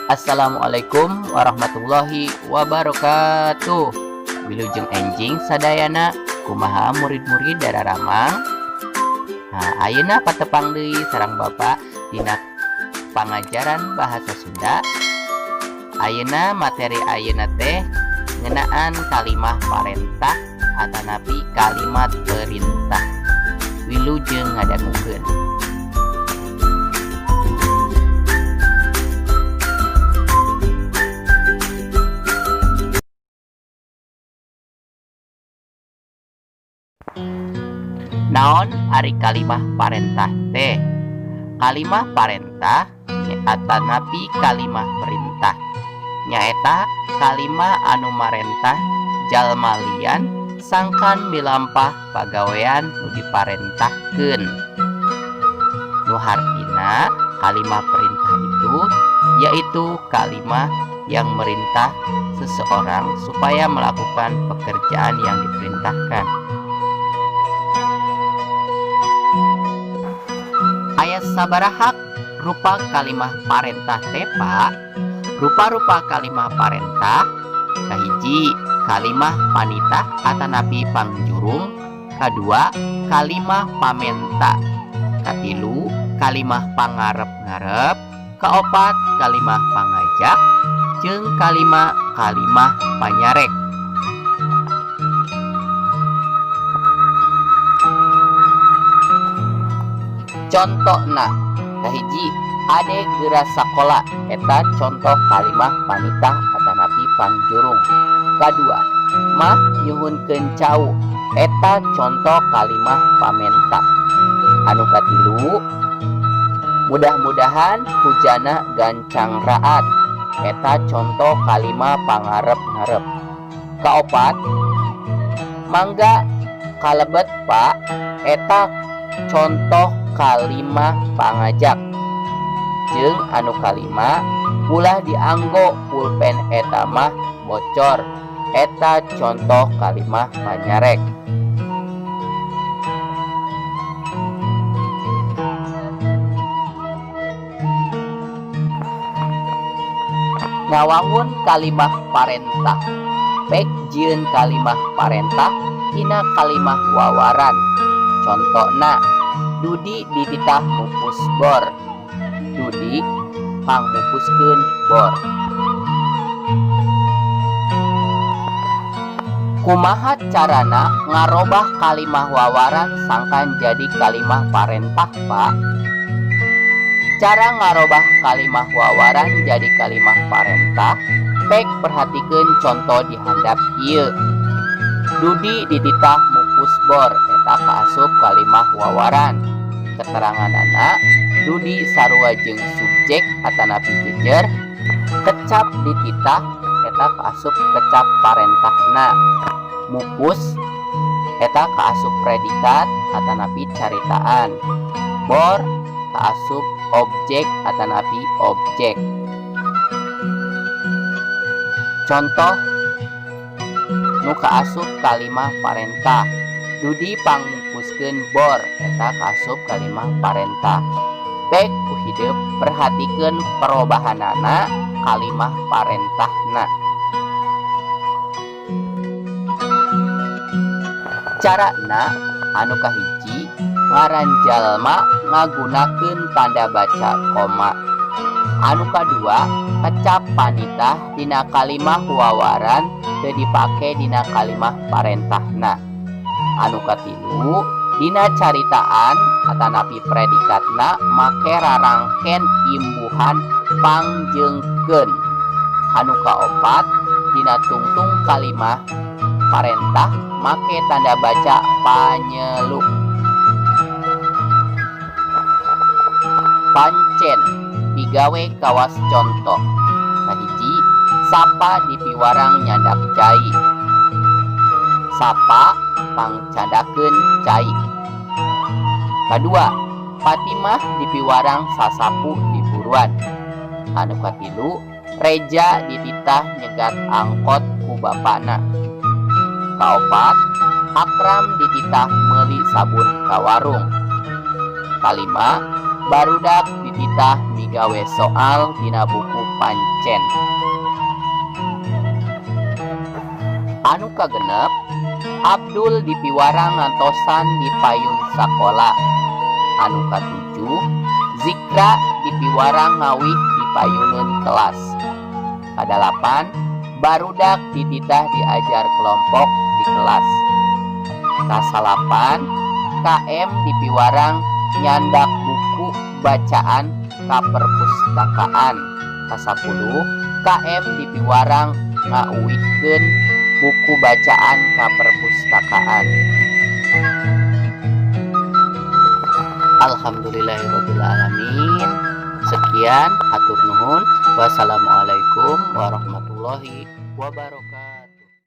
Assalamualaikum warahmatullahi wabarakatuh. Wilujeng enjing sadayana, kumaha murid-murid dararamang? Nah, ayeuna patepang deui sareng Bapak dina pangajaran bahasa Sunda. Ayeuna materi ayeuna teh ngeunaan kalimah parentah atanapi kalimat perintah. Wilujeng ngadangukeun. Naon ari kalimah parentah teh? Kalimah parentah atanapi kalimah perintah nyaeta kalimah anu marentah jalma lian sangkan milampah pagawean nu diparentahkeun. Nu hartina kalimah perintah itu yaitu kalimah yang merintah seseorang supaya melakukan pekerjaan yang diperintahkan. Aya sabaraha rupa kalimah parentah teh, Pak? Rupa-rupa kalimah parentah: kahiji, kalimah panitah atanapi pangjurung; kadua, kalimah pamenta; katilu, kalimah pangarep-ngarep; kaopat, kalimah pangajak; jeung kalima, kalimah panyarek. Contona, kahiji, "Ade geura sakola," eta contoh kalimah panitah atanapi pangjurung. Kadua, "Mah, nyuhunkeun cau," eta contoh kalimah pamenta. Anu katilu, "Mudah-mudahan hujanna gancang raat," eta contoh kalimah pangarep-ngarep. Kaopat, "Mangga kalebet, Pak," eta contoh kalimah pangajak. Jeung anu kalima, "Ulah dianggo pulpen eta mah bocor," eta contoh kalimah panyarek. Ngawangun kalimah parentah. Pek jieun kalimah parentah tina kalimah wawaran. Contona, "Dudi dititah mupus bor." "Dudi, pangmupuskeun bor." Kumaha carana ngarobah kalimah wawaran sangkan jadi kalimah parentah, Pak? Cara ngarobah kalimah wawaran jadi kalimah parentah, pek perhatikeun contoh di handap ieu. "Dudi dititah mupus bor," eta kaasup kalimah wawaran. Keteranganana, Dudi sarua jeung subjek atanapi jejer, kecap dititah eta kaasup kecap parentahna, mupus eta kaasup predikat atanapi caritaan, bor kaasup objek atanapi objek. Contoh nu kaasup kalimah parentah, "Dudi pangmupuskeun bor," eta kaasup kalimah parentah. Pek ku hidep perhatikeun perobahanana kalimah parentahna. Carana, anu kahiji, ngaran jalma ngagunakeun tanda baca koma. Anu kadua, kecap panitah dina kalimah wawaran teu dipake dina kalimah parentahna. Anu katilu, dina caritaan atanapi predikatna make rarangken imbuhan pang jeung keun. Anu kaopat, dina tungtung kalimah parentah make tanda baca panyeluk. Pancen digawe kawas contoh. Kahiji, "Sapa dipiwarang nyandak cai." "Sapa, pangcandakeun cai." Kadua, "Fatimah dipiwarang sasapu di buruan." Anu katilu, "Reja dititah nyegat angkot ku bapana." Kaopat, "Akram dititah meuli sabun ka warung." Kalima, "Barudak dititah migawe soal dina buku pancen. Anu kagenep, Abdul dipiwarang ngantosan di payun sakola. Anu katujuh, Zikra dipiwarang ngawih di payuneun kelas. Kadalapan, barudak dititah diajar kelompok di kelas. Kasalapan, KM dipiwarang nyandak buku bacaan ka perpustakaan. Kasapuluh, KM dipiwarang ngauwihkeun buku bacaan ka perpustakaan. Alhamdulillahirabbil alamin. Sekian, hatur nuhun. Wassalamualaikum warahmatullahi wabarakatuh.